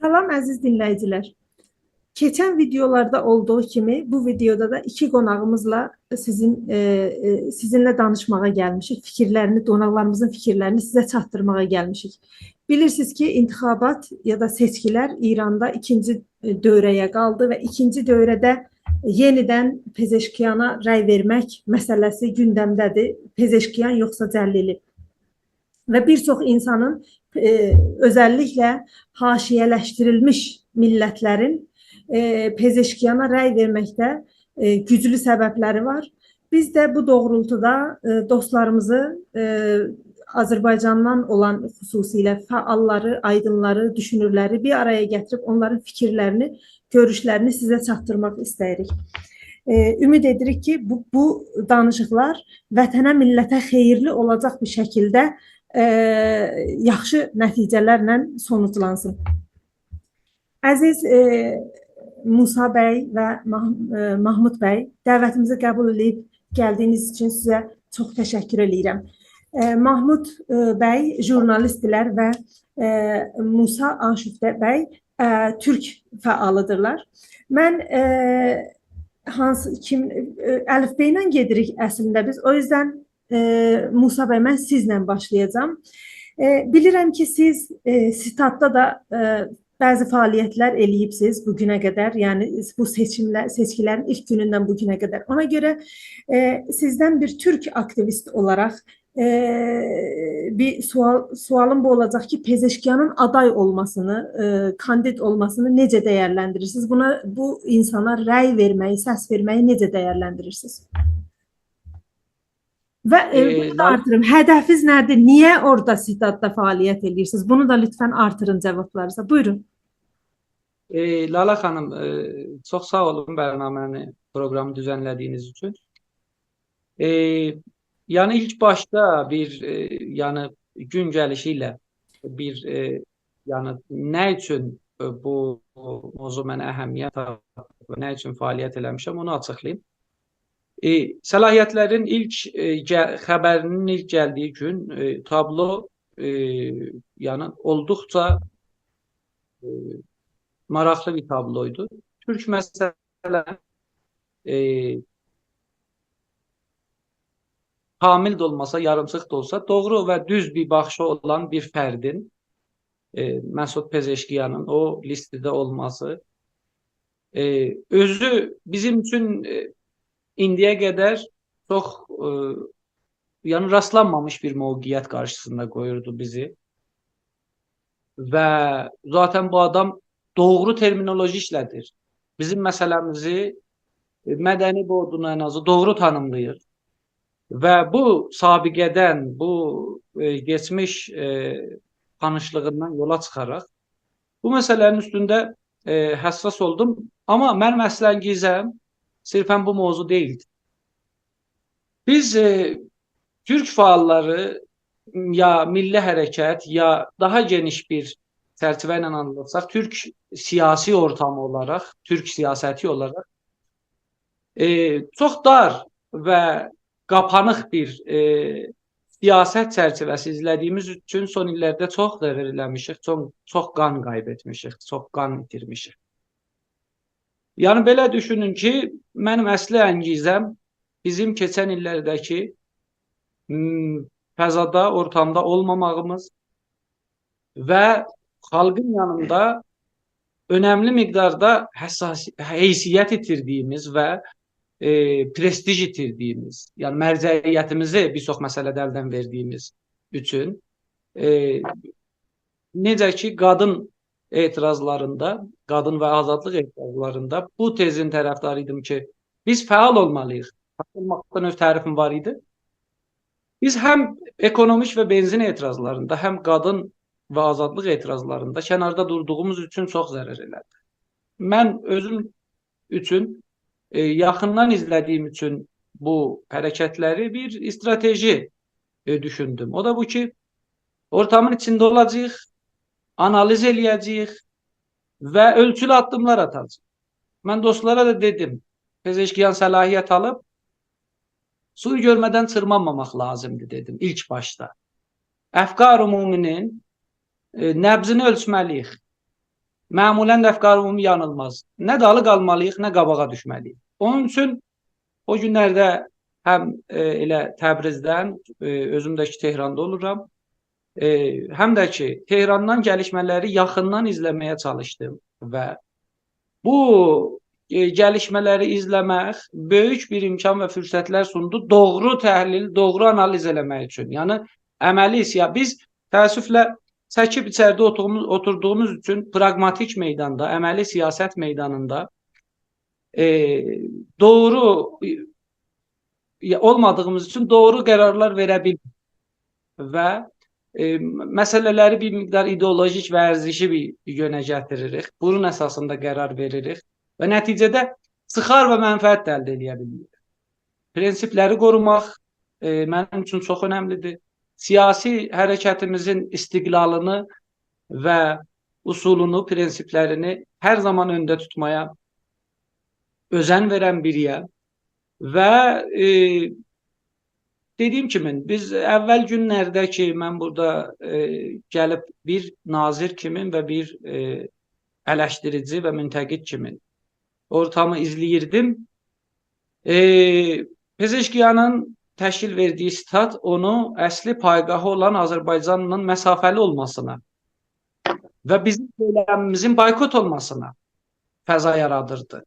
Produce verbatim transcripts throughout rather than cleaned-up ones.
سلام، عزیز دینله‌ییجی‌لر. کئچن ویدئولاردا اولدوغو کیمی، بو ویدئودا دا ایکی قوناغیمیزلا سیزین، ائ، ائ، سیزینله دانیشماغا گلمیشیک. فیکیرلرینی، قوناقلاریمیزین فیکیرلرینی سیزه چاتدیرماغا گلمیشیک. بیلیرسینیز کی، انتخابات یا دا سئچکیلر ایراندا ایکینجی، ائ، دوره‌یه قالدی و ایکینجی دوره‌ده یئنیدن پزشکیانا رأی وئرمک مسئله‌سی گوندمده‌دیر. پزشکیان یوخسا جلیلی. و بیر چوخ اینسانین، ائ، اؤزللیکله حاشیه‌لشدیریلمیش میللتلرین، ائ، پزشکیانا رأی وئرمکده، ائ، گوجلو سببلری وار. بیز ده بو دوغرولتودا، ائ، دوستلاریمیزی، ائ، آذربایجاندان اولان خصوصیله فعاللاری، آیدینلاری، دوشونورلری بیر آرایا گتیریب اونلارین فیکیرلرینی، گؤروشلرینی سیزه چاتدیرماق ایسته‌ییریک. ائ، امید ائدیریک کی، بو، بو دانیشیقلار وطنه، میللته خئییرلی اولاجاق بیر شکیلده، ائ، یاخشی نتیجه‌لرله سونوجلانسین. عزیز، ائ، موسی بی و مح-، ائ، محمود بی، دعوتیمیزی قبول ائدیب گلدیگینیز اوچون سیزه چوخ تشکر ائله‌ییرم. ائ، محمود، ائ، بی ژورنالیستدیرلر و، ائ، موسی آشفته بی، ائ، تورک فعالیدیرلار. من، ائ، هانسی، کیم، ائ، الفبا ایله گئدیریک اصلینده بیز. او یوزدن، ائ، موسی بی، من سیزله باشلایاجاغام. ائ، بیلیرم کی، سیز، ائ، ستاددا دا، ائ، بعضی فعالیتلر ائله‌ییبسیز بو گونه قدر، یعنی بو سئچیمله-، سئچکیلرین ایلک گونوندن بو گونه قدر. اونا گؤره، ائ، سیزدن بیر تورک آکتیویست اولاراق، ائ، بیر سؤال، سؤالیم بو اولاجاق کی، پزشکیانین آدای اولماسینی، ائ، کاندید اولماسینی نئجه دیرلندیریرسینیز؟ بونا، بو اینسانا رأی وئرمه‌یی، سس وئرمه‌یی نئجه دیرلندیریرسینیز؟ و، ائ، ائ، بونو دا لال- آرتیریم. هدفینیز نه‌دیر؟ نییه اورادا ستاددا فعالیت ائله‌ییرسینیز؟ بونو دا لطفاً آرتیرین جاوابلارینیزا. بویورون. ائ، لاله خانیم، ائ، چوخ ساغ اولون برنامه‌نی، پروگرامی دوزنله‌دیگینیز اوچون. ائ، یعنی ایلک باشدا بیر، ائ، یعنی گون گلیشی ایله بیر، ائ، یعنی نه اوچون، ائ، بو موضوع منه اهمیت تاپیب و نه اوچون فعالیت ائله‌میشم، اونو آچیقلاییم. ائ، صلاحیتلرین ایلک، ائ، گه-، خبرینین ایلک گلدیگی گون، ائ، تابلو، ائ، یعنی اولدوقجا، ائ، ماراقلی بیر تابلویدو. تورک مسئله، ائ، کامل ده اولماسا، یاریمچیق دا اولسا، دوغرو و دوز بیر باخیشی اولان بیر فردین، ائ، مسعود پزشکیانین او لیسته‌ده اولماسی، ائ، اؤزو بیزیم اوچون، ائ، ایندییه قدر چوخ، ائ، یعنی راستلانمامیش بیر موقعیت قارشیسیندا قویوردو بیزی. و ذاتاً بو آدام دوغرو ترمینولوژی ایشله‌دیر. بیزیم مسئله‌میزی، ائ، مدنی بوردونو ان آزی دوغرو تانیملاییر. و بو سابقه‌دن، بو، ائ، کئچمیش، ائ، تانیشلیغیندان یولا چیخاراق بو مسئله‌نین اوستونده، ائ، حساس اولدوم. آمما منیم اصلی انگیزه‌م صرفاً بو موضوع دئییلدی. بیز، ائ، تورک فعاللاری یا میللی حرکت، یا داها گئنیش بیر چرچیوه ایله آنلاریرساق، تورک سیاسی اورتامی اولاراق، تورک سیاستی اولاراق، ائ، چوخ دار و قاپانیق بیر، ائ، سیاست چرچیوه‌سی ایزله‌دیگیمیز اوچون سون ایللرده چوخ ضرر ائله‌میشیک، چوخ، چوخ قان قایب ائتمیشیک، چوخ قان ایتیرمیشیک. یعنی، بئله دوشونون کی، منیم اصلی انگیزه‌م بیزیم کئچن ایللرده‌کی، م، فضادا، اورتامدا اولماماغیمیز و خالقین یانیندا اؤنملی مقداردا حساس-، حیثیت ایتیردیگیمیز و، ائ، پرستیژ ایتیردیگیمیز، یعنی مرجعیتیمیزی بیر چوخ مسئله‌ده الدن وئردیگیمیز اوچون، ائ، نئجه کی، قادین اعتراضلاریندا، قادین و آزادلیق اعتراضلاریندا بو تزین طرفداری ایدیم کی، بیز فعال اولمالی‌ییق. فعال اولماقدان اؤز تعریفیم وار ایدی. بیز هم اکونومیک و بنزین اعتراضلاریندا، هم قادین و آزادلیق اعتراضلاریندا کناردا دوردوغوموز اوچون چوخ ضرر ائله‌دی. من اؤزوم اوچون، ائ، یاخیندان ایزله‌دیگیم اوچون بو حرکتلری بیر استراتژی، ائ، دوشوندوم. او دا بو کی، اورتامین ایچینده اولاجاغیق، آنالیز ائله‌یه‌جه‌ییک و اؤلچولو آددیملار آتاجاغیق. من دوستلارا دا دئدیم، پزشکیان صلاحیت آلیب، سویو گؤرمه‌دن چیرمانماماق لازیمدیر، دئدیم، ایلک باشدا. افکار عمومی‌نین، ائ، نبضینی اؤلچمه‌لی‌ییک. معمولاً افکار عمومی یانیلماز. نه دالی قالمالی‌ییق، نه قاباغا دوشمه‌لی‌ییک. اونون اوچون او گونلرده هم، ائ، ائله تبریزدن، ائ، اؤزوم ده کی تهراندا اولورام، ائ، هم ده کی تهراندان گلیشمه‌لری یاخیندان ایزله‌مه‌یه چالیشدیم و بو، ائ، گلیشمه‌لری ایزله‌مک بؤیوک بیر امکان و فرصتلر سوندو دوغرو تحلیل، دوغرو آنالیز ائله‌مک اوچون. یعنی عملی سیا-، بیز تأسفله چکیب ایچریده اوتوغوموز-، اوتوردوغوموز اوچون پراگماتیک میداندا، عملی سیاست میدانیندا، ائ، دوغرو، ائ، اولمادیغیمیز اوچون دوغرو قرارلار وئره بیلمیریک. و، ائ، مسئله‌لری بیر مقدار ایدئولوژیک ورزشی بیر یؤنه گتیریریک. بونون اساسیندا قرار وئریریک. و نتیجه‌ده چیخار و منفعت ده الده ائله‌یه بیلمیریک. پرنسیپلری قوروماق، ائ، منیم اوچون چوخ اؤنملی‌دیر. سیاسی حرکتیمیزین استقلالینی و اصولونو، پرنسیپلرینی هر زامان اؤنده توتمایا اؤزن وئرن بیری‌یم. و، ائ، دئدیگیم کیمی، بیز اول گونلرده کی من بورادا، ائ، گلیب بیر ناظر کیمین و بیر، ائ، الشدیریجی و منتقد کیمین اورتامی ایزله‌ییردیم. ائ، پزشکیانین تشکیل وئردیگی ستاد اونو اصلی پایگاهی اولان آذربایجانلا مسافه‌لی اولماسینا و بیزیم سؤیلمیمیزین بایکوت اولماسینا فضا یارادیردی.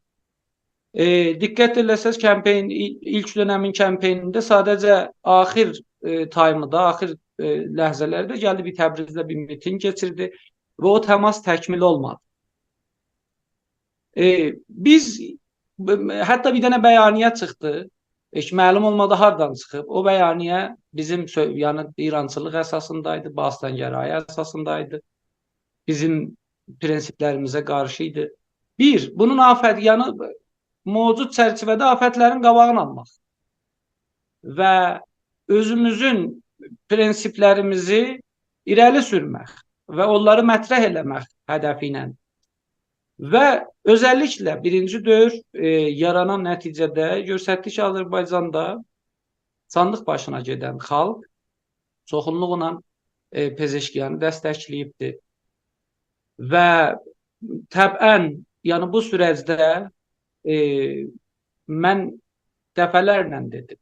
ائ، دقت ائله‌سز، کمپین، ای-، ایلک دؤنمین کمپینینده ساده‌جه آخیر، ائ، تایمیدا، آخیر، ائ، لحظه‌لرده گلدی بیر تبریزده بیر میتینگ کئچیردی و او تماس تکمیل اولمادی. ائ، بیز ب-، حتی بیر دنه بیانیه چیخدی. هئچ معلوم اولمادی هاردان چیخیب. او بیانیه بیزیم سؤ-، یعنی ایرانچیلیق اساسیندایدی، باستان‌گرایی اساسیندایدی. بیزیم پرنسیپلریمیزه قارشی ایدی. بیر، بونون آفت، یعنی موجود چرچیوه‌ده آفتلرین قاباغینی آلماق و اؤزوموزون پرنسیپلریمیزی ایره‌لی سورمک و اونلاری مطرح ائله‌مک هدفی ایله و اؤزللیکله بیرینجی دؤور، ائ، یارانان نتیجه‌ده گؤستردی کی آذربایجاندا ساندیق باشینا گئدن خالق چوخونلوغونان، ائ، پزشکیانی دستکله‌ییبدیر. و طبعاً، یعنی بو سورجده، ائ، من دفعه‌لرله دئدیم.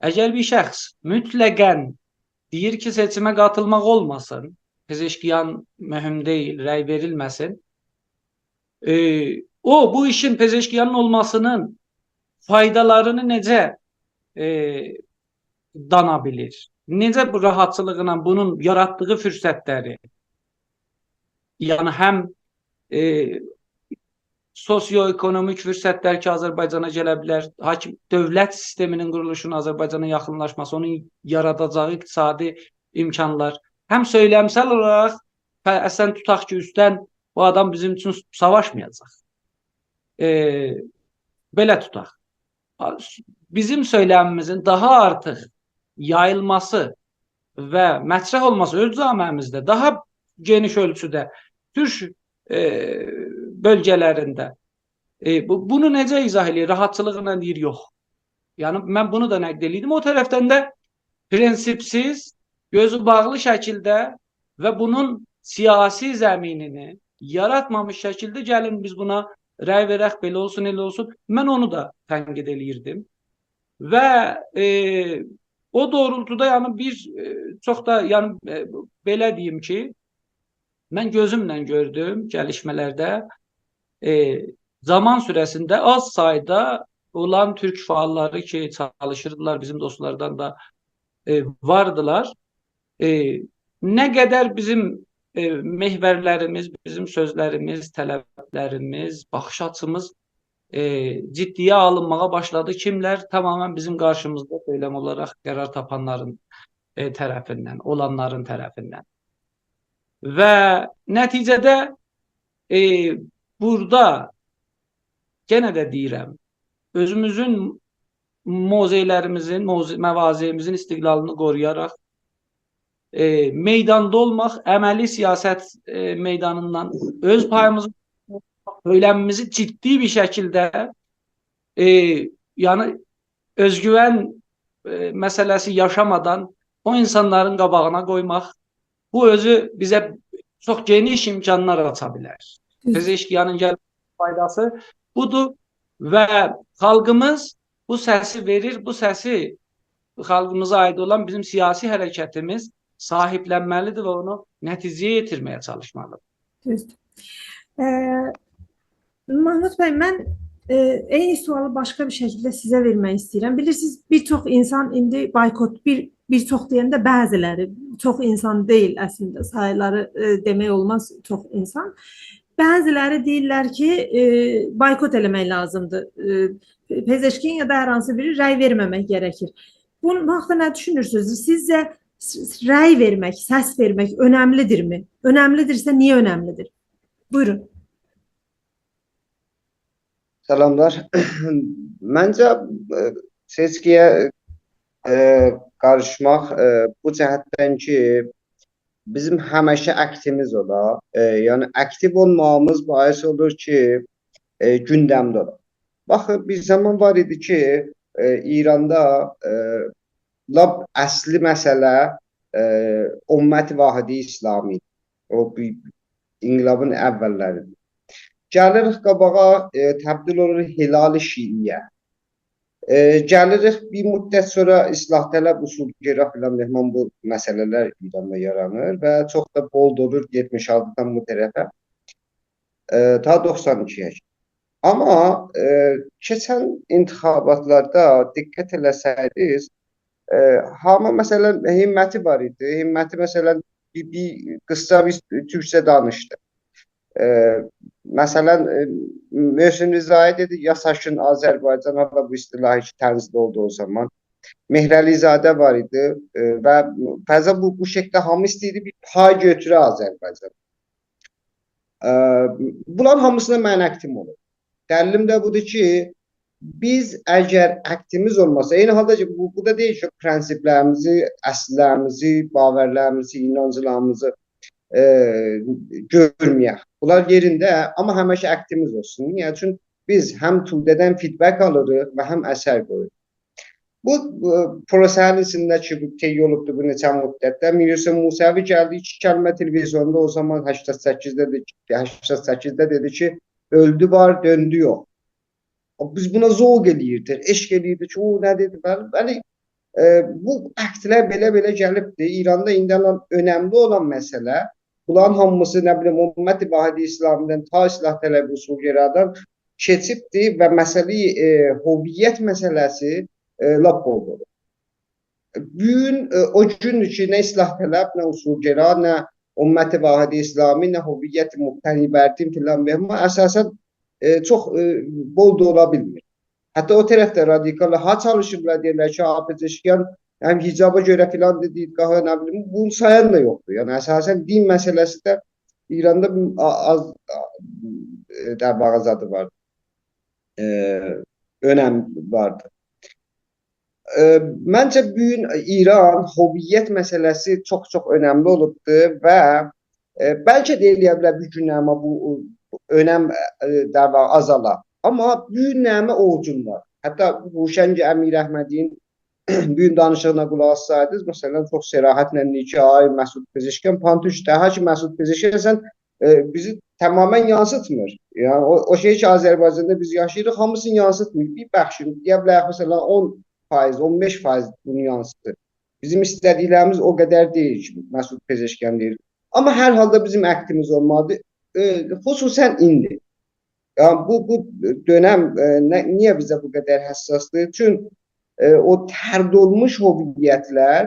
اگر بیر شخص مطلقاً دئییر کی سئچیمه قاتیلماق اولماسین، پزشکیان مهم دئییل، رأی وئریلمه‌سین، ائ، او بو ایشین، پزشکیانین اولماسینین فایدالارینی نئجه، ائ، دانا بیلیر؟ نئجه بو راحتچیلیغینا بونون یاراتدیغی فرصتلری، یعنی هم، ائ، سوسیواکونومیک فرصتلر کی آذربایجانا گله بیلر، حاکم، دؤولت سیستمینین قورولوشونون آذربایجانا یاخینلاشماسی، اونون یاراداجاغی اقتصادی امکانلار، هم سؤیلمسل اولاراق، فه-، اصلاً توتاق کی اوستدن بو آدام بیزیم اوچون ساواشمایاجاق. ائ، بئله توتاق. بیزیم سؤیلمیمیزین داها آرتیق یاییلماسی و مطرح اولماسی اؤز جامعه‌میزده داها گئنیش اؤلچوده تورک، ائ، بؤلگه‌لرینده، ائ، بو، بونو نئجه ایضاح ائله‌ییر؟ راحتچیلیغینان دئییر، یوخ. یعنی من بونو دا نقد ائله‌ییردیم. او طرفدن ده پرنسیپسیز، گؤزو باغلی شکیلده و بونون سیاسی زمینینی یاراتمامیش شکیلده گلین بیز بونا رأی وئرک، بئله اولسون، ائله اولسون. من اونو دا تنقید ائله‌ییردیم. و، ائ، او دوغرولتودا، یعنی بیر، ائ، چوخ دا، یعنی، ائ، بئله دئییم کی، من گؤزومله گؤردوم گلیشمه‌لرده، ائ، زامان سوره‌سینده آز سایدا اولان تورک فعاللاری کی چالیشیردیلار، بیزیم دوستلاردان دا، ائ، واردیلار. ائ، نه قدر بیزیم، ائ، محورلریمیز، بیزیم سؤزلریمیز، طلبلریمیز، باخیش آچیمیز، ائ، جدی‌یه آلینماغا باشلادی. کیملر؟ تماماً بیزیم قارشیمیزدا سؤیلم اولاراق قرار تاپانلارین، ائ، طرفیندن، اولانلارین طرفیندن. و نتیجه‌ده، ائ، بورادا یئنه ده دئییرم، اؤزوموزون موضعلریمیزین، موضع-، مواضعیمیزین استقلالینی قورویاراق، ائ، میداندا اولماق، عملی سیاست، ائ، میدانیندان اؤز پاییمیزی، سؤیلمیمیزی جدی بیر شکیلده، ائ، یعنی اؤزگوون، ائ، مسئله‌سی یاشامادان او اینسانلارین قاباغینا قویماق، بو اؤزو بیزه چوخ گئنیش امکانلار آچا بیلر. دوز. پزشکیانین گلمه‌سینین فایداسی بودور و خالقیمیز بو سسی وئریر، بو سسی خالقیمیزا عایید اولان بیزیم سیاسی حرکتیمیز صاحیبلنمه‌لیدیر و اونو نتیجه‌یه یئتیرمه‌یه چالیشمالیدیر. دوزدور. ائ، محمود بی، من، ائ، عینی سؤالی باشقا بیر شکیلده سیزه وئرمک ایسته‌ییرم. بیلیرسینیز، بیر چوخ اینسان ایندی بایکوت، بیر، بیر چوخ دئینده بعضی‌لری، چوخ اینسان دئییل اصلینده، سایلاری، ائ، دئمک اولماز چوخ اینسان. بعضی‌لری دئییرلر کی، ائ، بایکوت ائله‌مک لازیمدیر. ائ، پزشکین یا دا هر هانسی بیری رأی وئرمه‌مک گرکیر. بونون حاقیندا نه دوشونورسونوز؟ سیزجه س-، رأی وئرمک، سس وئرمک اؤنملی‌دیرمی؟ اؤنملی‌دیرسه، نییه اؤنملی‌دیر؟ بویورون. سلاملار. منجه، ائ، سئچکی‌یه، ائ، قاریشماق، ائ، بو جهتدن کی، بیزیم همیشه اکتیویمیز اولا، ائ، یعنی اکتیو اولماغیمیز باعث اولور کی، ائ، گوندمده اولا. باخین، بیر زامان وار ایدی کی، ائ، ایراندا، ائ، لاپ اصلی مسئله، ائ، امت واحد اسلامی، او بیر انقلابین اوللری. گلیریک قاباغا، ائ، تبدیل اولور هلال شیعی‌یه. ائ، گلیریک بیر مدت سونرا اصلاح‌طلب، اصولگرا فلان، مهمان، بو مسئله‌لر ایراندا یارانیر و چوخ دا بولد اولور یئتمیش آلتیدان بو طرفه. ائ، تا دوخسان ایکی‌یه کی. آمما، ائ، کئچن انتخاباتلاردا دقت ائله‌سه‌یدینیز، ائ، هامی، مثلا، همتی وار ایدی. همتی، مثلا، بیر، بیر قیسا بیر تورکجه دانیشدی. ائ، مثلا، ائ، محسن رضایی دئدی، «یاساشین آذربایجان»، حالا بو اصطلاح کی، تنزیل اولدو او زامان. مهرعلی‌زاده وار ایدی، ائ، و فضا بو، بو شکیلده هامی ایسته‌ییردی بیر پای گؤتوره آذربایجان. ائ، بونلارین هامیسینا من اکتیویم اولور. دلیلیم ده بودور کی، بیز اگر اکتیویمیز اولماسا، عینی حالدا کی، بو، بو دا دئییل کی، پرنسیپلریمیزی، اصل‌لریمیزی، باورلریمیزی، اینانجلاریمیزی، ائ، گؤرمه‌یک. بونلار یئرینده، آمما همیشه اکتیویمیز اولسون. نییه؟ چونکی بیز هم توده‌دن فیدبک آلیریق و هم اثر قویوروق. بو، ائ، پروسه‌نین ایچینده کی، بو طی اولوبدو بو نئچه مدتده. میرحسین موسوی گلدی، ایکی کلمه تلویزیوندا او زامان هشتاد سککیزده دئدی، هشتاد سککیزده دئدی کی، «اؤلدو وار، دؤندو یوخ.» بیز بونا ذوق ائله‌ییردیک، عشق ائله‌ییردیک کی، او نه دئدی؟ بلی، بلی، ائ، بو اکتلر بئله-بئله گلیبدی. ایراندا ایندی الان اؤنملی اولان مسئله، بونلارین هامیسی، نه بیلیم، امت واحد اسلامی‌دن تا اصلاح‌طلب، اصولگرادان کئچیبدی و مسئله، ائ، هویت مسئله‌سی، ائ، لاپ اولدو. بو گون، ائ، او گوندور کی، نه اصلاح‌طلب، نه اصولگرا، نه امت واحد اسلامی، نه هویت مبتنی بر دین فلان، مهمان، اساسا، ائ، چوخ، ائ، بولد اولا بیلمیر. حتی او طرفده رادیکال‌لار ها چالیشیرلار، دئییرلر کی، «آ، پزشکیان هم حجابا گؤره فلان دئدی، قاها، نه بیلیم»، بونو سایان دا یوخدور. یعنی، اساسا دین مسئله‌سی ده ایراندا آ-، آز، آ، ائ، در واقع زادی وار. ائ، اؤنم واردی. ائ، منجه، بو گون ایران هویت مسئله‌سی چوخ-چوخ اؤنملی اولوبدور و، ائ، بلکه ده ائلیه بیلر بیر گون، آمما بو، بو اؤنم، ائ، در واقع آزالا. آمما بو گون نمنه اوجون وار. حتی هوشنگ امیراحمدی‌نین بو گون دانیشیغینا قولاق آسسایدینیز، مثلا، چوخ صراحتله دئییر کی، آی، مسعود پزشکیان، پان‌تورک، داها کی، مسعود پزشکیان، سن، ائ، بیزی تماما یانسیتمیر. یعنی، او، او شئی کی، آذربایجاندا بیز یاشاییریق، هامیسینی یانسیتمیر. بیر باخیشین، دئیه بیلریک، مثلا، اون فایز، اون بئش فایز بونو یانسیدیر. بیزیم ایسته‌دیکلریمیز او قدر دئییل کی، مسعود پزشکیان دئییر. آمما هر حالدا بیزیم اکتیویمیز اولمالیدیر. ائ، خصوصا ایندی. یعنی، بو، بو دؤنم، ائ، نه، نییه بیزه بو قدر حساسدیر؟ چون، ائ، او طرد اولموش هویتلر،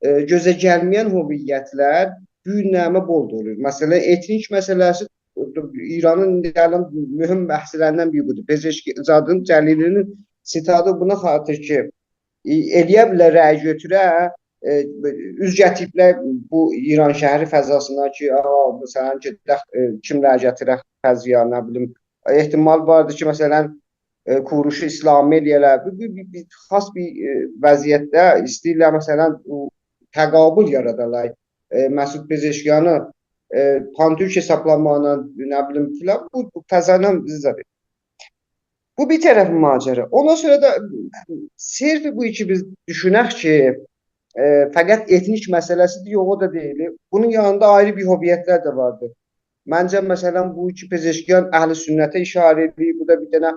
ائ، گؤزه گلمه‌ین هویتلر بو گون نمنه بولد اولور. مثلا، ائتنیک مسئله‌سی ایرانین ایندی الان مهم بحثلریندن بیری بودور. پزشکی زادین، جلیلی‌نین سیتاتی بونا خاطیر کی، ائ، ائلیه بیلر رأی گؤتوره، ائ، اوز گتیریبلر بو ایرانشهری فضاسینا کی، آ، مثلا، گئدک، ائ، کیملری گتیرک فضایا، نه بیلیم، احتمال واردی کی، مثلا، ائ، کوروش اسلامی ائلیه‌لر. بو، بو، بو، بو خاص بیر، ائ، وضعیتده ایسته‌ییرلر، مثلا، بو تقابل یارادالار. ائ، مسعود پزشکیانی، ائ، پان‌تورک حسابلاماقلا، نه بیلیم، فلان، بو، بو فضایلا بیزی ده بو بیر طرف ماجرا. اوندان سونرا دا صرف بو کی، بیز دوشونک کی، ائ، فقط ائتنیک مسئله‌سیدیر، یوخ، او دا دئییل. بونون یانیندا آیری بیر هویتلر ده واردیر. منجه، مثلا، بو کی پزشکیان اهل سنته اشاره ائدیر، بو دا بیر دنه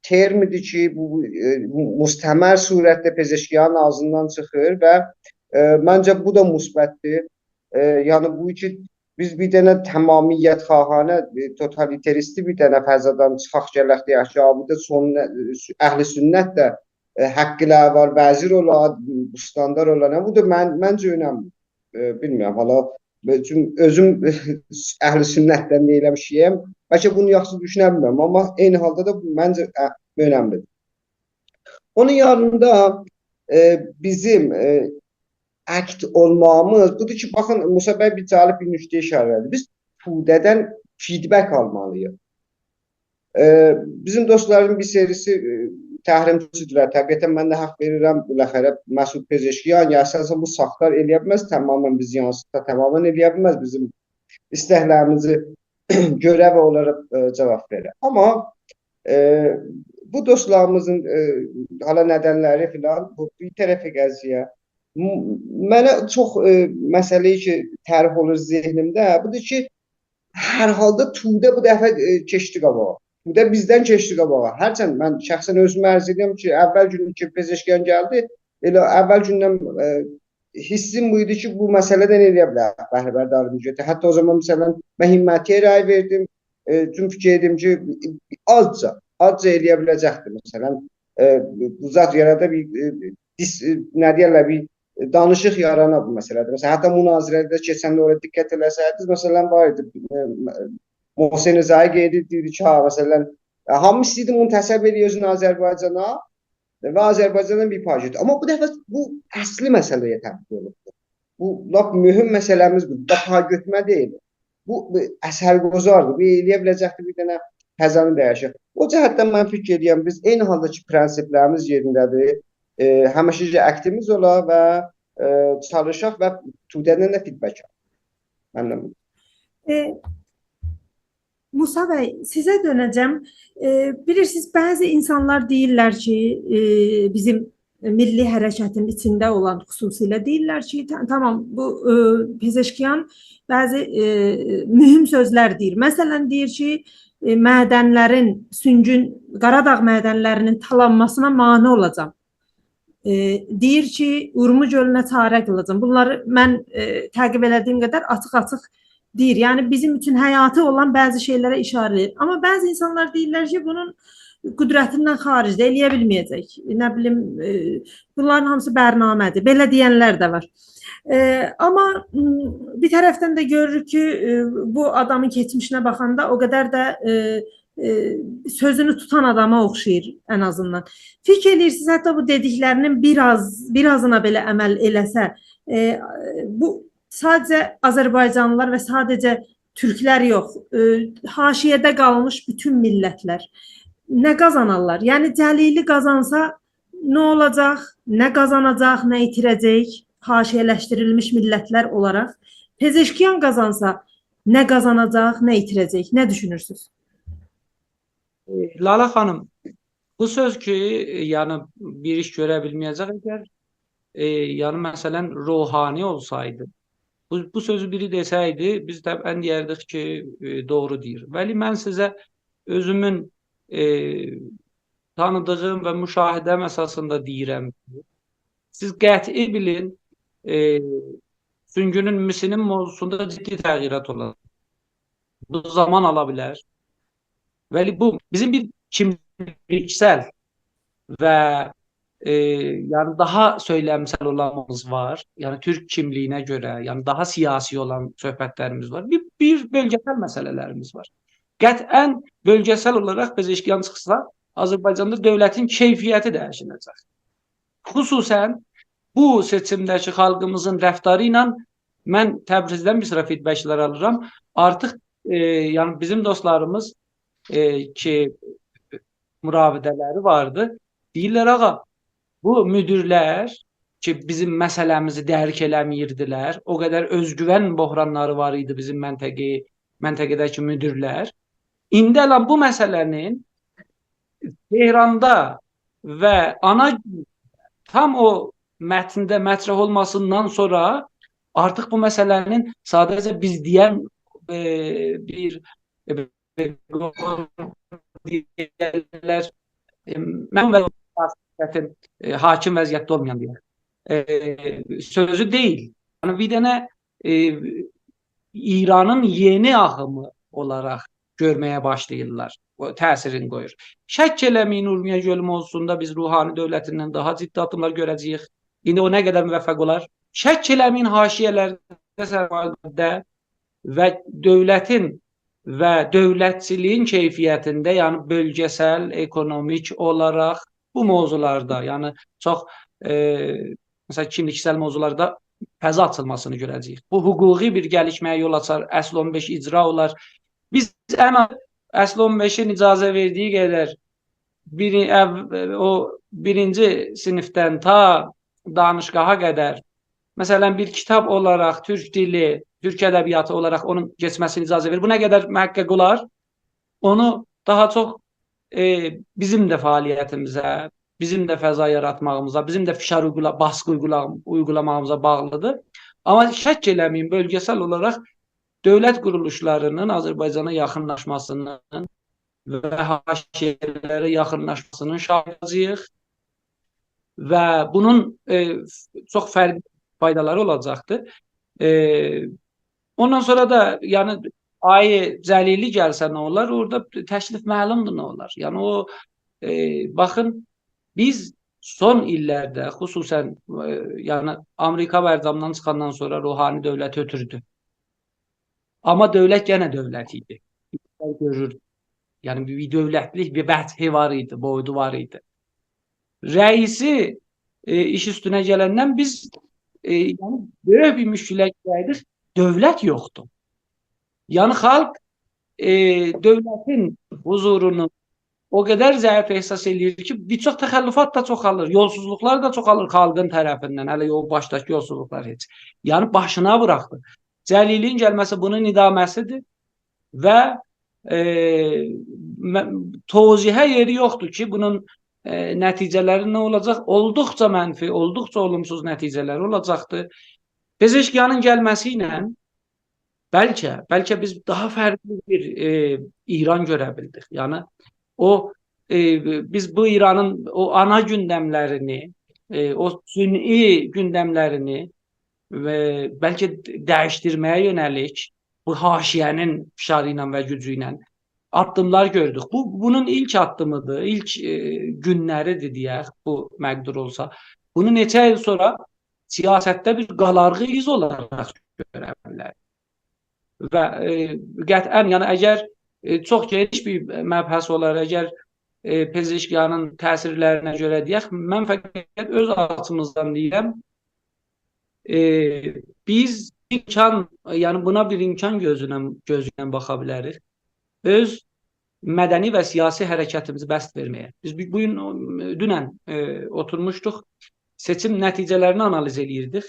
ترمدیر کی، بو، بو، ائ، مستمر صورتده پزشکیانین آغزیندان چیخیر و، ائ، منجه بو دا مثبتدیر. ائ، یعنی بو کی بیز بیر دنه تمامیت‌خواهانه، ائ، توتالیتریستی بیر دنه فضادان چیخاق گلک دئیک کی، «آ، بو دا سنت، اهل سنت ده، ائ، حقلری وار، وزیر اولا، استاندار اولا.» نه، بو دا من، منجه اؤنملی. ائ، بیلمیرم، حالا، چونکی اؤزوم اهل سنتدن دئییلم، شیعه‌یم. بلکه بونو یاخشی دوشونه بیلمیرم، آمما عینی حالدا دا بو منجه، ائ، اؤنملیدیر. اونون یانیندا، ائ، بیزیم، ائ، اکت اولماغیمیز بودور کی، باخین، موسی بی بیر جالب بیر نکته‌یه اشاره ائله‌دی. بیز توده‌دن فیدبک آلمالی‌ییق. ائ، بیزیم دوستلارین بیر سریسی، ائ، تحریمچی‌دیرلر. طبیعتا من ده حق وئریرم، بالاخره مسعود پزشکیان، یا اصلا بو ساختار ائلیه بیلمز، تماما بیزی یانسیتا، تماما ائلیه بیلمز بیزیم ایستکلریمیزی گؤره و اونلارا، ائ، جاواب وئره. آمما، ائ، بو دوستلاریمیزین، ائ، حالا ندنلری فلان، بو بیر طرفه قضیه. م-، منه چوخ، ائ، مسئله کی طرح اولور ذهنیمده، بودور کی، هر حالدا توده بو دفعه، ائ، کئچدی قاباغا. توده بیزدن کئچدی قاباغا. هرچند من شخصا اؤزومو عرض ائدیرم کی، اول گونو کی پزشکیان گلدی، ائله اول گوندن، ائ، حیسیم بو ایدی کی، بو مسئله‌دن ائلیه بیلر بهره‌برداریمی گؤتوره. حتی او زامان، مثلا، من همتی‌یه رأی وئردیم. ائ، چونکی فیکیر ائدیردیم کی، آزجا، آزجا ائلیه بیله‌جکدیر، مثلا. ائ، بو زاد یارادا بیر، ائ، دیس-، ائ، نه دئیرلر، بیر دانیشیق یارانا بو مسئله‌ده. مثلا، حتی مناظره‌ده کئچنده اورا دقت ائله‌سه‌یدینیز، مثلا، وار ایدی، ائ، محسن رضایی گئدیب دئییردی کی، ها، مثلا، ائ، هامی ایسته‌ییردی منتسب ائلیه اؤزونو آذربایجانا و آذربایجاندان بیر پای گؤتور. آمما بو دفعه بو اصلی مسئله‌یه تبدیل اولوبدور. بو لاپ مهم مسئله‌میز بودور. دا پای گؤتورمه دئییل. بو، بو اثرگذاردیر. بو ائلیه بیله‌جکدیر بیر دنه فضانی دییشیر. او جهتدن من فیکیر ائدیرم، بیز عینی حالدا کی پرنسیپلریمیز یئرینده‌دیر، ائ، همیشه‌کی اکتیمیز اولا و، ائ، چالیشاق و توده‌دن ده فیدبک آلاق. ممنون. ائ، موسی بی، سیزه دؤنه‌جم. ائ، بیلیرسینیز، بعضی اینسانلار دئییرلر کی، ائ، بیزیم میللی حرکتین ایچینده اولان خصوصیله دئییرلر کی، تا-، تامام، بو، ائ، پزشکیان بعضی، ائ، مهم سؤزلر دئییر. مثلا، دئییر کی، ائ، معدنلرین، سونگون، قاراداغ معدنلرینین تالانماسینا مانع اولاجاق. ائ، دئییر کی، اورمو گؤلونه چاره قیلاجاغام. بونلاری من، ائ، تعقیب ائله‌دیییم قدر آچیق-آچیق دئییر. یعنی، بیزیم اوچون حیاتی اولان بعضی شئیلره ایشاره ائدیر. آمما بعضی اینسانلار دئییرلر کی، بونون قدرتیندن خارجدیر، ائلیه بیلمه‌یه‌جک. نه بیلیم، ائ، بونلارین هامیسی برنامه‌دیر. بئله دئینلر ده وار. ائ، آمما، م، بیر طرفدن ده گؤروروک کی، ائ، بو آدامین کئچمیشینه باخاندا او قدر ده، ائ، ائ، سؤزونو توتان آداما اوخشاییر ان آزیندان. فیکیر ائله‌ییرسینیز، حتی بو دئدیکلری‌نین بیر آز، بیر آزینا بئله عمل ائله‌سه، ائ، بو ساده‌جه آذربایجانلیلار و ساده‌جه تورکلر یوخ، ائ، حاشیه‌ده قالمیش بوتون میللتلر نه قازانارلار؟ یعنی، جلیلی قازانسا نه اولاجاق، نه قازاناجاق، نه ایتیره‌جک حاشیه‌لشدیریلمیش میللتلر اولاراق؟ پزشکیان قازانسا نه قازاناجاق، نه ایتیره‌جک؟ نه دوشونورسونوز؟ ائ، لاله خانیم، بو سؤز کی، ائ، یعنی بیر ایش گؤره بیلمه‌یه‌جک اگر، ائ، یعنی مثلا روحانی اولسایدی، بو، بو سؤزو بیری دئسه‌یدی، بیز طبعا دئیردیک کی، ائ، دوغرو دئییر. ولی من سیزه اؤزومون، ائ، تانیدیغیم و مشاهده‌م اساسیندا دئییرم کی، سیز قطعی بیلین، ائ، سونگونون، میسینین موضوعسوندا جدی تغییرات اولاجاق. بو زامان آلا بیلر. ولی بو بیزیم بیر کیملیکسل و، ائ، یعنی داها سؤیلمسل اولانیمیز وار. یعنی تورک کیملیگینه گؤره، یعنی داها سیاسی اولان صحبتلریمیز وار. بیر، بیر بؤلگه‌سل مسئله‌لریمیز وار. قطعا بؤلگه‌سل اولاراق پزشکیان چیخسا، آذربایجاندا دؤولتین کیفیتی دییشیله‌جک. خصوصا بو سئچیمده‌کی خالقیمیزین رفتاری ایله من تبریزدن بیر سیرا فیدبکلر آلیرام. آرتیق، ائ، یعنی بیزیم دوستلاریمیز، ائ، کی، مراوده‌لری واردی. دئییرلر، «آغا، بو مدیرلر کی، بیزیم مسئله‌میزی درک ائله‌میردیلر. او قدر اؤزگوون بحرانلاری وار ایدی بیزیم منطقه، منطقه‌ده‌کی مدیرلر. ایندی الان بو مسئله‌نین تهراندا و آنا تام او متنده مطرح اولماسیندان سونرا آرتیق بو مسئله‌نین ساده‌جه بیز دئین ائ، بیر، ائ، دئیرلر، ائ، من و حاکم وضعیتده اولمایان دئیه. ائ، سؤزو دئییل. یعنی بیر دنه، ائ، ایرانین یئنی آخیمی اولاراق گؤرمه‌یه باشلاییرلار. او تأثیرینی قویور. شک ائله‌مه‌یین، اورمیه گؤلو موضوعسوندا بیز روحانی دؤولتیندن داها جدی آددیملار گؤره‌جه‌ییک. ایندی او نه قدر موفق اولار؟ شک ائله‌مه‌یین، حاشیه‌لرده، سرمایه‌لرده و دؤولتین و دؤولتچیلیگین کیفیتینده، یعنی بؤلگه‌سل، اکونومیک اولاراق بو موضوعلاردا، یعنی چوخ، ائ، مثلا، کیملیکسل موضوعلاردا فضا آچیلماسینی گؤره‌جه‌ییک. بو حقوقی بیر گلیشمه‌یه یول آچار، اصل اون بئش اجرا اولار. بیز ان آز اصل اون بئشین اجازه وئردیگی قدر بیری-، او بیرینجی صینیفدن تا دانشگاها قدر، مثلا، بیر کیتاب اولاراق تورک دیلی، تورک ادبیاتی اولاراق اونون کئچمه‌سینی اجازه وئریر. بو نه قدر محقق اولار؟ اونو داها چوخ، ائ، بیزیم ده فعالیتیمیزه، بیزیم ده فضا یاراتماغیمیزا، بیزیم ده فشار اویغولا-، باسقی اویغولا-، اویغولاماغیمیزا باغلیدیر. آمما شک ائله‌مه‌یین، بؤلگه‌سل اولاراق دؤولت قورولوشلارینین آذربایجانا یاخینلاشماسینین و حاشیه‌لره یاخینلاشماسینین شاهیدی اولاجاغیق. و بونون، ائ، چوخ فرقلی فایدالاری اولاجاقدیر. ائ، اوندان سونرا دا، یعنی، آقای جلیلی گلسه نه اولار؟ اورادا تکلیف معلومدور نه اولار. یعنی، او، ائ، باخین، بیز سون ایللرده، خصوصا، ائ، یعنی، آمریکا بردمدن چیخاندان سونرا روحانی دؤولت اؤتوردو. آمما دؤولت یئنه دؤولت ایدی. گؤرور. یعنی بیر، بیر دؤولتلیک، بیر وجهی وار ایدی، بویدو وار ایدی. رئیسی، ائ، ایش اوستونه گلندن بیز، ائ، یعنی بؤیوک بیر مشکله گیردیک. دؤولت یوخدور. یعنی خالق، ائ، دؤولتین حضورونو او قدر ضعیف احساس ائله‌ییر کی، بیر چوخ تخلفات دا چوخالیر، یولسوزلوقلار دا چوخالیر خالقین طرفیندن. هله او باشداکی یولسوزلوقلار هئچ. یعنی باشینا بوراخدی. جلیلین گلمه‌سی بونون ادامه‌سیدیر و، ائ، م-، توضیحه یئری یوخدور کی، بونون، ائ، نتیجه‌لری نه اولاجاق؟ اولدوقجا منفی، اولدوقجا اولومسوز نتیجه‌لری اولاجاقدیر. پزشکیانین گلمه‌سی ایله بلکه، بلکه بیز داها فرقلی بیر، ائ، ایران گؤره بیلدیک. یعنی او، ائ، بیز بو ایرانین او آنا گوندملرینی، ائ، او صنعی گوندملرینی و بلکه دییشدیرمه‌یه یؤنه‌لیک بو حاشیه‌نین فشاری ایله و گوجو ایله آددیملار گؤردوک. بو، بونون ایلک آددیمیدیر، ایلک، ائ، گونلریدیر دئیک، بو مقدور اولسا. بونو نئچه ایل سونرا سیاستده بیر قالارغی ایز اولاراق گؤره بیلریک. و، ائ، قطعا، یعنی اگر، ائ، چوخ گئنیش بیر مبحث اولار، اگر، ائ، پزشکیانین تأثیرلرینه گؤره دئیک، من فقط اؤز آچیمیزدان دئییرم، ائ، بیز امکان، یعنی بونا بیر امکان گؤزونن، گؤزونن باخا بیلریک. اؤز مدنی و سیاسی حرکتیمیزی بسط وئرمه‌یه. بیز بو، بو گون، دونن، ائ، اوتورموشدوق، سئچیم نتیجه‌لرینی آنالیز ائله‌ییردیک.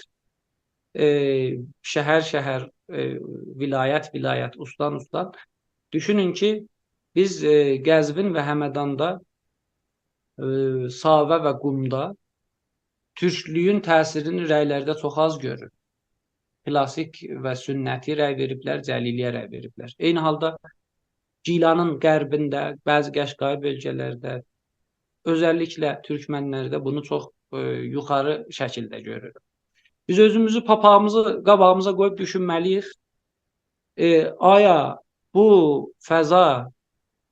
ائ، شهر شهر، ائ، ولایت ولایت، استان استان. دوشونون کی، بیز، ائ، قزوین و همداندا، ائ، ساوه و قومدا تورکلویون تأثیرینی رأی‌لرده چوخ آز گؤروروک. کلاسیک و سنتی رأی وئریبلر، جلیلی‌یه رأی وئریبلر. عینی حالدا گیلانین غربینده، بعضی قشقایی بؤلگه‌لرده، اؤزللیکله تورکمنلرده بونو چوخ، ائ، یوخاری شکیلده گؤروروک. بیز اؤزوموزو، پاپاغیمیزی قاباغیمیزا قویوب دوشونمه‌لی‌ییک. ائ، آیا بو فضا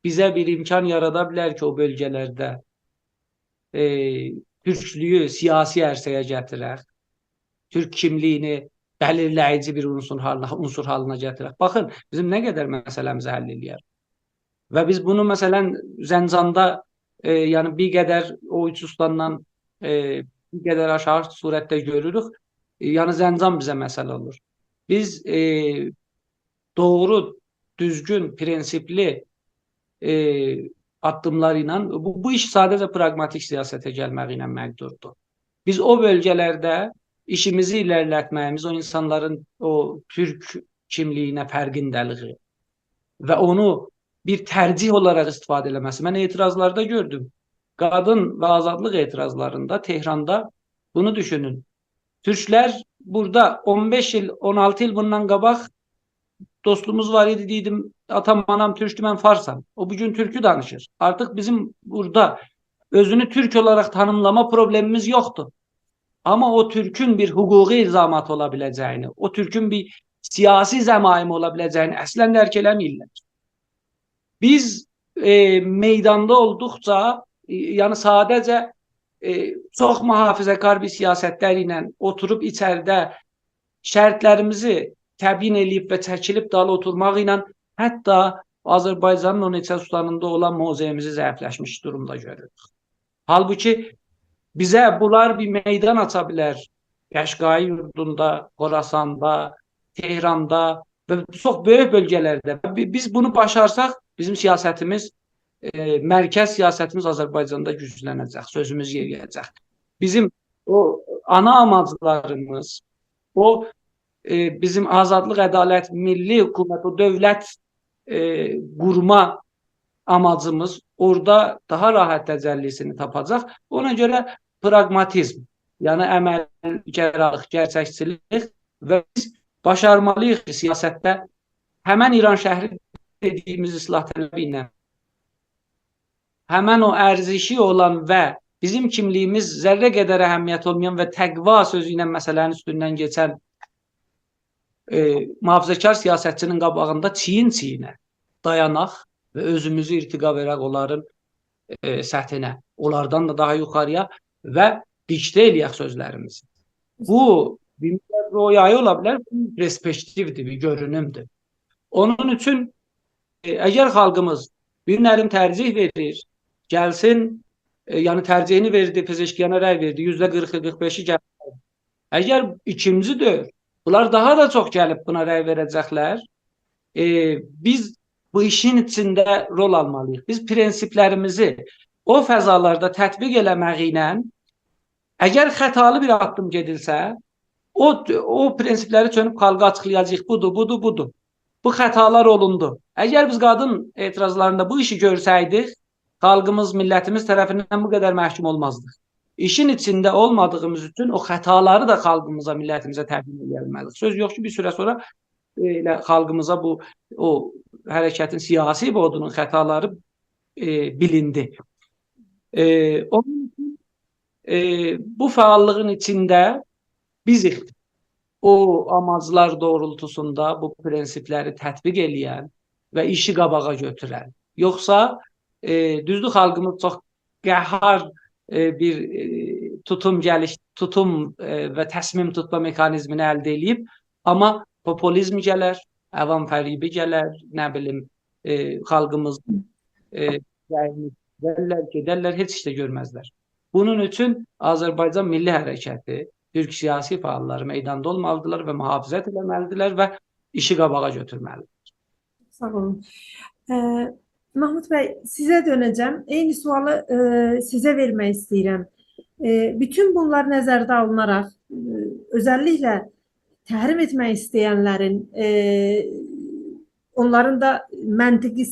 بیزه بیر امکان یارادا بیلر کی، او بؤلگه‌لرده، ائ، تورکلویو سیاسی عرصه‌یه گتیرک، تورک کیملیگینی بلیرله‌ییجی بیر عنصر حالینا، عنصر حالینا گتیرک. باخین، بیزیم نه قدر مسئله‌میزی حل ائله‌یر. و بیز بونو، مثلا، زنجاندا، ائ، یعنی بیر قدر او اوچ استاندان، ائ، بیر قدر آشاغی صورتده گؤروروک. ائ، یعنی زنجان بیزه مسئله اولور. بیز، ائ، دوغرو، دوزگون، پرنسیپلی، ائ، آددیملار ایله، بو، بو ایش ساده‌جه پراگماتیک سیاسته گلمه‌یی ایله مقدوردور. بیز او بؤلگه‌لرده ایشیمیزی ایره‌لیلتمه‌ییمیز، او اینسانلارین او تورک کیملیگینه فرقینده‌لیگی و اونو بیر ترجیح اولاراق استفاده ائله‌مه‌سی. من اعتراضلاردا گؤردوم. قادین و آزادلیق اعتراضلاریندا، تهراندا بونو دوشونون. تورکلر بورادا اون بئش ایل، اون آلتی ایل بوندان قاباق دوستوموز وار ایدی، دئییردیم، «آتام، آنام تورکدور، من فارسام.» او بو گون تورکو دانیشیر. آرتیق بیزیم بورادا اؤزونو تورک اولاراق تانیملاما پروبلئمیمیز یوخدور. آمما او تورکون بیر حقوقی الزاماتی اولا بیله‌جه‌یینی، او تورکون بیر سیاسی زمایمی اولا بیله‌جه‌یینی اصلاً درک ائله‌میرلر. بیز، ائ، میداندا اولدوقجا، ائ، یعنی ساده‌جه، ائ، چوخ محافظه‌کار بیر سیاستلر ایله اوتوروب ایچریده شرطلریمیزی تبیین ائله‌ییب و چکیلیب دالی اوتورماق ایله حتی آذربایجانین او نئچه استانیندا اولان موضعیمیزی ضعیفلشمیش دورومدا گؤروروک. حالبوکی بیزه بونلار بیر میدان آچا بیلر. قشقایی یوردوندا، خوراساندا، تهراندا و چوخ بؤیوک بؤلگه‌لرده. بی-، بیز بونو باشارساق، بیزیم سیاستیمیز، ائ، مرکز سیاستیمیز آذربایجاندا گوجلنه‌جک، سؤزوموز یئرییه‌جک. بیزیم او آنا آماجلاریمیز، او، ائ، بیزیم آزادلیق، عدالت، میللی حکومت، او دؤولت، ائ، قورما آماجیمیز اورادا داها راحت تجلی‌سینی تاپاجاق. اونا گؤره پراگماتیزم، یعنی عملگرالیق، گئرچکچیلیک و بیز باشارمالی‌ییق کی، سیاستده همن ایرانشهری دئدیییمیز اصلاح‌طلبی ایله، همن او ارزشی اولان و بیزیم کیملیییمیز ذره قدر اهمیت اولمایان و تقوا سؤزو ایله مسئله‌نین اوستوندن کئچن، ائ، محافظه‌کار سیاستچی‌نین قاباغیندا چیین-چیینه دایاناق و اؤزوموزو ارتقا وئرک اونلارین، ائ، سطحینه، اونلاردان دا داها یوخاری‌یا و دیکته ائله‌یک سؤزلریمیزی. بو بیر مقدار رؤیایی اولا بیلر، بو پرسپکتیودیر، بیر گؤرونومدور. اونون اوچون، ائ، اگر خالقیمیز بو گونلری ترجیح وئریر، گلسین، ائ، یعنی ترجیحینی وئردی، پزشکیانا رأی وئردی، یوزده قیرخی، قیرخ بئشی گلسین. اگر ایکینجی دؤور، بونلار داها دا چوخ گلیب بونا رأی وئره‌جکلر. ائ، بیز بو ایشین ایچینده رول آلمالی‌ییق. بیز پرنسیپلریمیزی او فضالاردا تطبیق ائله‌مک ایله، اگر خطالی بیر آددیم گئدیلسه، او، او پرنسیپلری چؤنوب خالقا آچیقلایاجاغیق. بودور، بودور، بودور. بو خطالار اولوندو. اگر بیز قادین اعتراضلاریندا بو ایشی گؤرسه‌یدیک، خالقیمیز، میللتیمیز طرفیندن بو قدر محکوم اولمازدیق. ایشین ایچینده اولمادیغیمیز اوچون او خطالاری دا خالقیمیزا، میللتیمیزه تبیین ائله‌یه بیلمه‌دیک. سؤز یوخ کی، بیر سوره سونرا ائله خالقیمیزا بو، او حرکتین سیاسی بعدونون خطالاری، ائ، بیلیندی. ائ، اونون اوچون، ائ، بو فعاللیغین ایچینده بیز او آماجلار دوغرولتوسوندا بو پرنسیپلری تطبیق ائله‌ین و ایشی قاباغا گؤتورن. یوخسا، ائ، دوزدور، خالقیمیز چوخ قهار، ائ، بیر، ائ، توتوم گلیش، توتوم، ائ، و تصمیم توتما مکانیزمینی الده ائله‌ییب، آمما پوپولیزم گلر، عوام فریبی گلر، نه بیلیم، ائ، خالقیمیز، ائ، گئدرلر، گئدرلر، هئچ ایش ده گؤرمزلر. بونون اوچون آذربایجان میللی حرکتی، تورک سیاسی فعاللاری میداندا اولمالیدیرلار و محافظت ائله‌مه‌لیدیرلر و ایشی قاباغا گؤتورمه‌لیدیرلر. ساغ اولون. اه، محمود بی، سیزه دؤنه‌جم. عینی سؤالی، اه، سیزه وئرمک ایسته‌ییرم. اه، بوتون بونلار نظرده آلیناراق، اه، اؤزللیکله تحریم ائتمک ایسته‌ینلرین، اه، اونلارین دا منطقی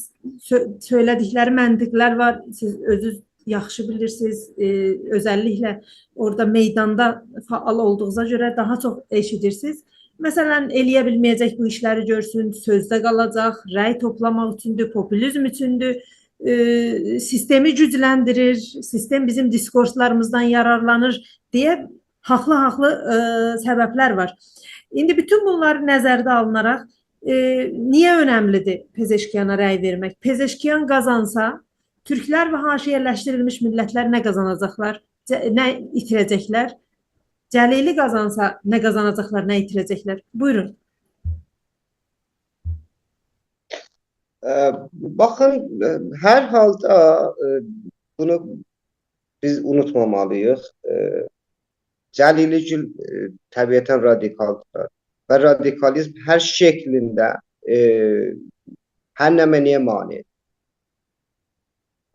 سؤ-، سؤیله‌دیکلری منطقلر وار. سیز اؤزونوز یاخشی بیلیرسینیز، ائ، اؤزللیکله اورادا میداندا فعال اولدوغونوزا گؤره داها چوخ ائشیدیرسینیز. مثلا، ائله‌یه بیلمه‌یه‌جک بو ایشلری گؤرسون، سؤزده قالاجاق، رأی توپلاماق اوچوندور، پوپولیزم اوچوندور، ائ، سیستمی گوجلندیریر، سیستم بیزیم دیسکورسلاریمیزدان یارارلانیر دئیه حاقلی-حاقلی، ائ، سببلر وار. ایندی بوتون بونلاری نظرده آلیناراق، ائ، نییه اؤنملیدیر پزشکیانا رأی وئرمک؟ پزشکیان قازانسا، تورکلر و حاشیه‌لشدیریلمیش میللتلر نه قازاناجاقلار، جه-، نه ایتیره‌جکلر؟ جلیلی قازانسا، نه قازاناجاقلار، نه ایتیره‌جکلر؟ بویورون. اه، باخین، اه، هر حالدا، اه، بونو بیز اونوتمامالی‌ییق. اه، جلیلی گول، اه، طبیعتاً رادیکالدیر و رادیکالیزم هر شکلینده، اه، هر نمنه‌یه مانعدیر.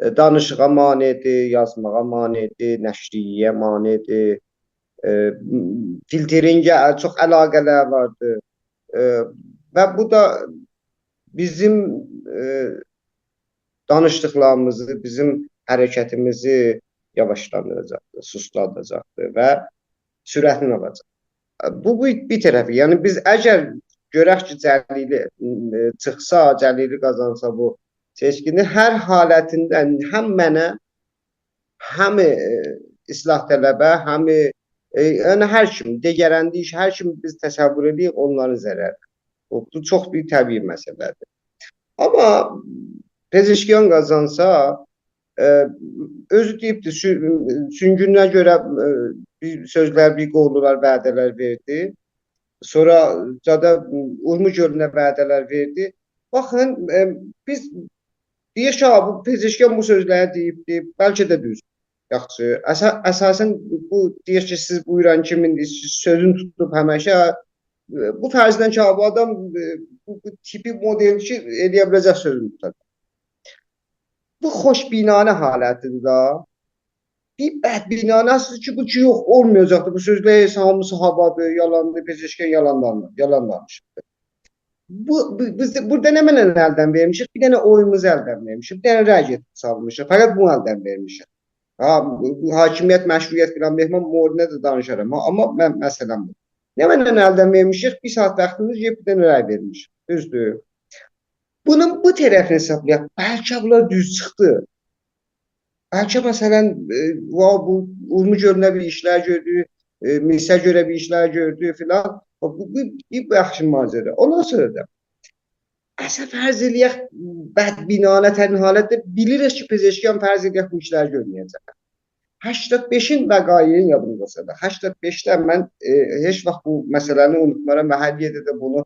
اه، دانیشیغا مانعدیر، یازماغا مانعدیر، نشریه‌یه مانعدیر. اه، فیلترینگه چوخ علاقه‌لر واردیر. اه، و بو دا بیزیم، اه، دانیشدیقلاریمیزی، بیزیم حرکتیمیزی یاواشلاندیراجاقدیر، سوستالداجاقدیر و سرعتینی آلاجاق. بو، بو بیر طرفی. یعنی بیز اگر گؤرک کی، جلیلی، ائ، چیخسا، جلیلی قازانسا بو سئچکینی، هر حالتینده هم منه، هم، ائ، اصلاح‌طلبه، هم، ائ، یعنی هر کیم، دگراندیش، هر کیم بیز تصور ائدیریک، اونلارین ضرری. بو، بو چوخ بیر طبیعی مسئله‌دیر. آمما پزشکیان قازانسا، ائ، اؤزو دئییبدی، سو-، سونگونونه گؤره، ائ، بیر سؤزلر، بیر قوللولار، وعده‌لر وئردی. سونرا زادا اورمو گؤلونه وعده‌لر وئردی. باخین، ائ، بیز دئیک کی، ها، بو پزشکیان بو سؤزلری دئییبدی، بلکه ده دوز. یاخشی، اسا-، اساساً بو، دئیک کی، سیز بویوران کیمین سؤزون توتوب همیشه، ائ، بو فرضله کی، ها، بو آدام، ائ، بو، بو تیپی مدل کی، ائلیه بیله‌جک سؤزون توتا. بو خوشبینانه حالتیدیر دا. بیر بدبینانه‌سیز کی، بو کی یوخ، اولمایاجاقدیر. بو سؤزلر هئچ هامیسی هاوادیر، یالاندیر، پزشکیان یالان دانیشیر، یالان دانیشیر. بو، بو، بیز ده بورادا نمنه الدن وئرمیشیک؟ بیر دنه اویوموزو الدن وئرمیشیک، بیر دنه رأی گئتدی سالمیشیق. فقط بونو الدن وئرمیشیک. ها، بو، بو حاکمیت، مشروعیت فلان، مهمان موردینه ده دانیشارام. ها، آمما من، مسئله‌م بو. نمنه الدن وئرمیشیک؟ بیر ساعات واختیمیز گئدیب بیر دنه رأی وئرمیشیک. دوزدور. بونون بو طرفینی حسابلایاق. بلکه بونلار دوز چیخدی. بلکه، مثلاً، ائ، وا-، بو اورمو گؤلونه بیر ایشلر گؤردو، ائ، میسه گؤره بیر ایشلر گؤردو فلان. بو، بو، بو، بو یاخشی ماجرا. اوندان سونرا دا، اصلاً، فرض ائله‌یک، بدبینانه‌ترین حالتده بیلیریک کی، پزشکیان، فرض ائله‌یک، بو ایشلری گؤرمه‌یه‌جک. هشتاد بئشین وقایعین یادیمداسا دا، هشتاد بئشده من، ائ، هئچ واخت بو مسئله‌نی اونوتمارام و هر یئرده ده بونو،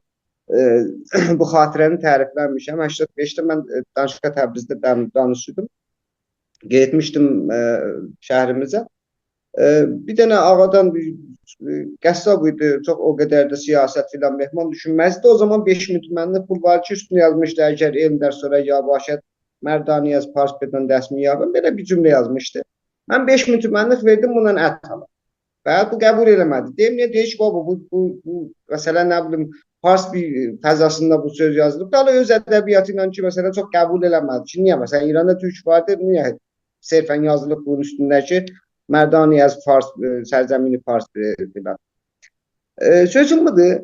ائ، بو خاطره‌نی تعریفله‌میشم. هشتاد بئشده من، ائ، دانشگاه تبریزده دان-، دانشجویدوم. گئتمیشدیم، ائ، شهریمیزه. ائ، بیر دنه آقادان بیر، ائ، قصاب ایدی، چوخ او قدر ده سیاست فلان مهمان دوشونمزدی. او زامان بئش مین تومنلیک پول وار کی، اوستونه یازمیشدی: «اگر علم در سریا باشد، مردانی از پارس بدان دست می‌یابم.» بئله بیر جمله یازمیشدی. من بئش مین تومنلیک وئردیم، بونونلا ات آلام. و بو قبول ائله‌مه‌دی. دئییم، نییه؟ دئییر کی، بابا، بو، بو، بو، مثلاً، نه بیلیم، فارس بیر فضاسیندا بو سؤز یازیلیب. حالا اؤز ادبیاتی ایله کی، مثلاً، چوخ قبول ائله‌مه‌دی کی، نییه، مثلاً، ایراندا تورک واردیر، نییه صرفاً یازیلیب بونون اوستونده کی، «مردانی از پارس، ائ، سرزمین پارس»، ائ، فلان. ائ، سؤزوم بودور.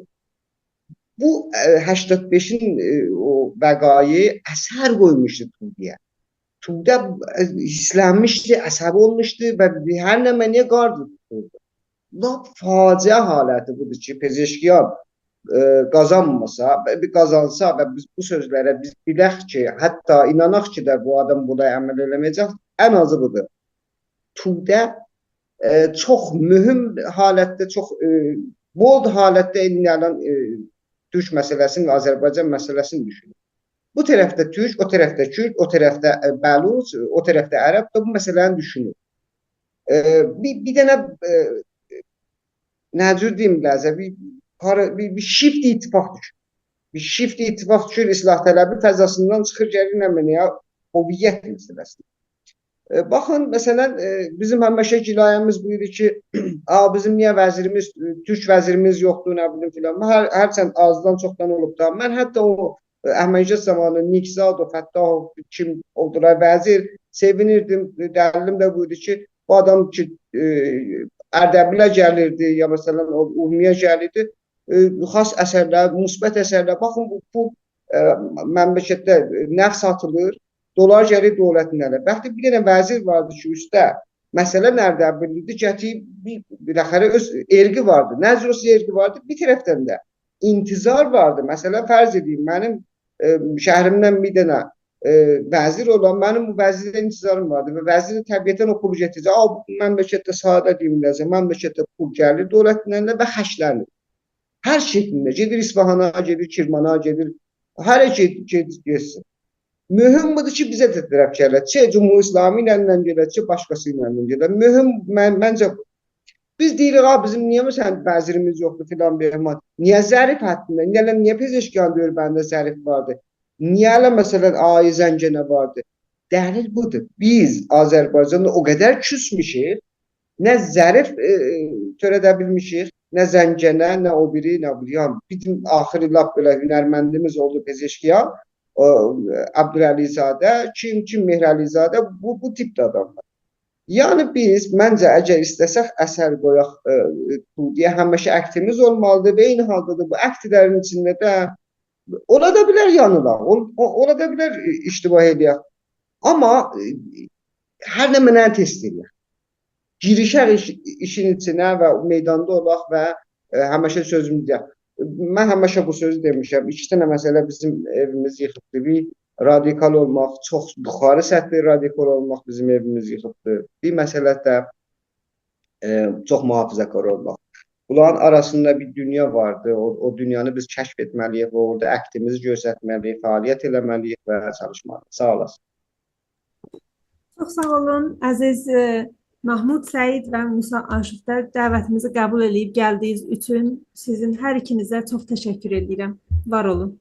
بو، ائ، هشتاد بئشین، ائ، او وقایع اثر قویموشدو توده‌یه. توده، ائ، هیرسلنمیشدی، عصبی اولموشدو و هر نمنه‌یه قارد توتوردو. لاپ فاجعه حالتی بودور کی، پزشکیان، ائ، قازانماسا، و بیر قازانسا و بیز بو سؤزلره بیز بیلک کی، حتی ایناناق کی ده بو آدام بونا عمل ائله‌مه‌یه‌جک، ان آزی بودور. توده، ائ، چوخ مهم حالتده، چوخ، ائ، بولد حالتده ایندی الان، ائ، تورک مسئله‌سینی و آذربایجان مسئله‌سینی دوشونور. بو طرفده تورک، او طرفده کورد، او طرفده، ائ، بلوچ، او طرفده عرب ده بو مسئله‌نی دوشونور. ائ، بیر، بیر دنه، ائ، نه جور دئییم بیله‌زه، بیر پارا-، بیر، بیر شیفت اتفاق دوشور. بیر شیفت اتفاق دوشور، اصلاح‌طلبی فضاسیندان چیخیر، گلیر نمنه‌یه، هویت مسئله‌سینه. ائ، باخین، مثلاً، ائ، بیزیم همیشه گلایه‌میز بو ایدی کی، «آ، بیزیم نییه وزیریمیز، ائ، تورک وزیریمیز یوخدور، نه بیلیم فلان.» هر، هرچند آزدان چوخدان اولوب دا. من حتی او، ائ، احمدی‌نژاد زامانی نیک‌زاد، او فتاحوف، کیم اولدولار وزیر، سئوینیردیم. ائ، دلیلیم ده بو ایدی کی، بو آدام کی، ائ، اردبیله گلیردی، یا مثلاً، او، اورمویا گلیردی، ائ، خاص اثرلر، مثبت اثرلر. باخین، بو، بو، ائ، مملکتده، ائ، نفت ساتیلیر، دلار گلیر دولتین الینه. وقتی بیر دنه وزیر واردی کی، اوسته مسئله اردبیللی‌دیر، گتیریب بیر، بالاخره اؤز عرقی واردی. نه جور اولسا عرقی واردی، بیر طرفدن ده انتظار واردی. مثلاً، فرض ائدین، منیم، ائ، شهریمدن بیر دنه، ائ، وزیر اولا، منیم بو وزیردن انتظاریم واردی و وزیر طبیعتاً او پولو گتیره‌جک. آ، بو مملکتده، ساده دئییم بیله‌زه، مملکتده پول گلیر دولتین الینه و خرجلنیر. هر شکلینده. گئدیر اصفهانا، گئدیر کرمانا، گئدیر هره گئد-، گئد-، گئتسین. مهم بودور کی، بیزه ده طرف گله. چه جمهوری اسلامی ایله گله، چه باشقاسی ایله گله. مهم، من، منجه بو. بیز دئییریک، «آ، بیزیم نییه، مثلاً، وزیریمیز یوخدور فلان، بهمان؟» نییه ظریف حدینده؟ نییه، نییه پزشکیان دؤوربندینده ظریف واردی؟ نییه، مثلاً، آقای زنگنه واردی؟ دلیل بودور. بیز آذربایجاندا او قدر کوسموشوک، نه ظریف، ائ، ائ، تؤره‌ده بیلمیشیک، نه زنگنه، نه او بیری، نه بو بیری. یعنی، بیزیم آخیری لاپ بئله هنرمندیمیز اولدو پزشکیان، او، ائ، عبدالعلی‌زاده، کیم، کیم، مهرعلی‌زاده، بو، بو تیپده آداملار. یعنی بیز، منجه، اگر ایسته‌سک اثر قویاق، ائ، بو دئیه همیشه اکتیمیز اولمالیدیر و عینی حالدا دا بو اکتلرین ایچینده ده اولا دا بیلر یانیلاق، اول-، او-، اولا دا بیلر، ائ، اشتباه ائله‌یک. آمما، ائ، هر نمنه تست ائله‌یک. گیریشک ایش-، ایشین ایچینه و میداندا اولاق و، ائ، همیشه سؤزوموزو دئیک. من همیشه بو سؤزو دئمیشم. ایکی دنه مسئله بیزیم ائویمیز ییخیبدی. بیر، رادیکال اولماق، چوخ یوخاری سطحلی رادیکال اولماق بیزیم ائویمیز ییخیبدی. بیر مسئله ده، ائ، چوخ محافظه‌کار اولماق. بونلارین آراسیندا بیر دونیا واردی. او، او دونیانی بیز کشف ائتمه‌لی‌ییک و اورادا اکتیمیزی گؤسترمه‌لی‌ییک، فعالیت ائله‌مه‌لی‌ییک و چالیشمالی‌ییق. ساغ اولاسین. چوخ ساغ اولون، عزیز، ائ، محمود سعید و موسی آشوق دا دعوتیمیزی قبول ائله‌ییب گلدیگینیز اوچون سیزین هر ایکینیزه چوخ تشکر ائله‌ییرم. وار اولون.